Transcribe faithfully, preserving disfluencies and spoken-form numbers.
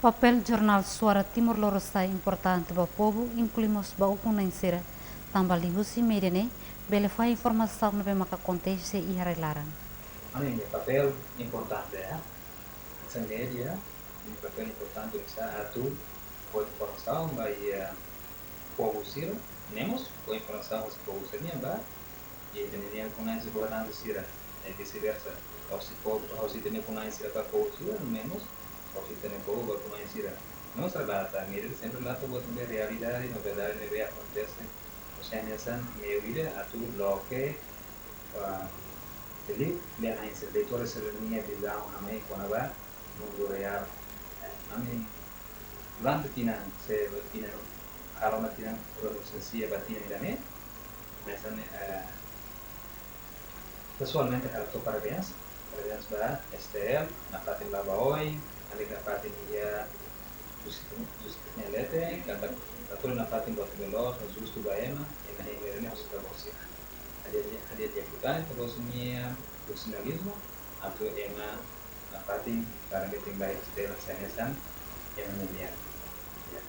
Papél jornál Suara Timor Lorosae importante ba povu, inklui mós ba ukun-na'in sira. Tanba liuhusi média ne'e bele fahe informasaun ne'ebé maka akontese iha rai-laran. Ami-nia papél importante, eh? Essa média, nia papél importante oinsá atu fó informasaun ba iha povu sira, nune'e mós fó informasaun husi povu sira-nian ba iha ita-nia ukun-na'in sira, governante sira, e vice-versa. Husi povu, husi ita-nia ukun-na'in sira ba povu sira, nune'e mós husi ita-nia povu ba ukun-na'in sira. Nune'e mós relata, média sempre relata buat ne'ebé realidade, novidade ne'ebé akontese, ou seja, hanesan meiu ida atu loke, ah, liu, liuliu hanesan leitór sira-nia vizaun, ami kona-ba mundu reál. Eh, ami durante tinan, se tinan, halo ona tinan, produsen sia ba tinan ida-ne'e, mas ami, eh, pesoalmente halo hato'o parabéns, parabéns ba S T L, nafatin laba oin, alin nafatin iha justisa, justisa nia leten, katak ita hotu nafatin buat ne'ebé loos no justu ba ema, ema hein meren ne'e husi ita-boot sira. Hadi'a, hadi'a di'ak liután ita-boot sira-nia profesionalizmu, atu ema nafatin para metin ba S T L hanesan ema nia lian. Ya.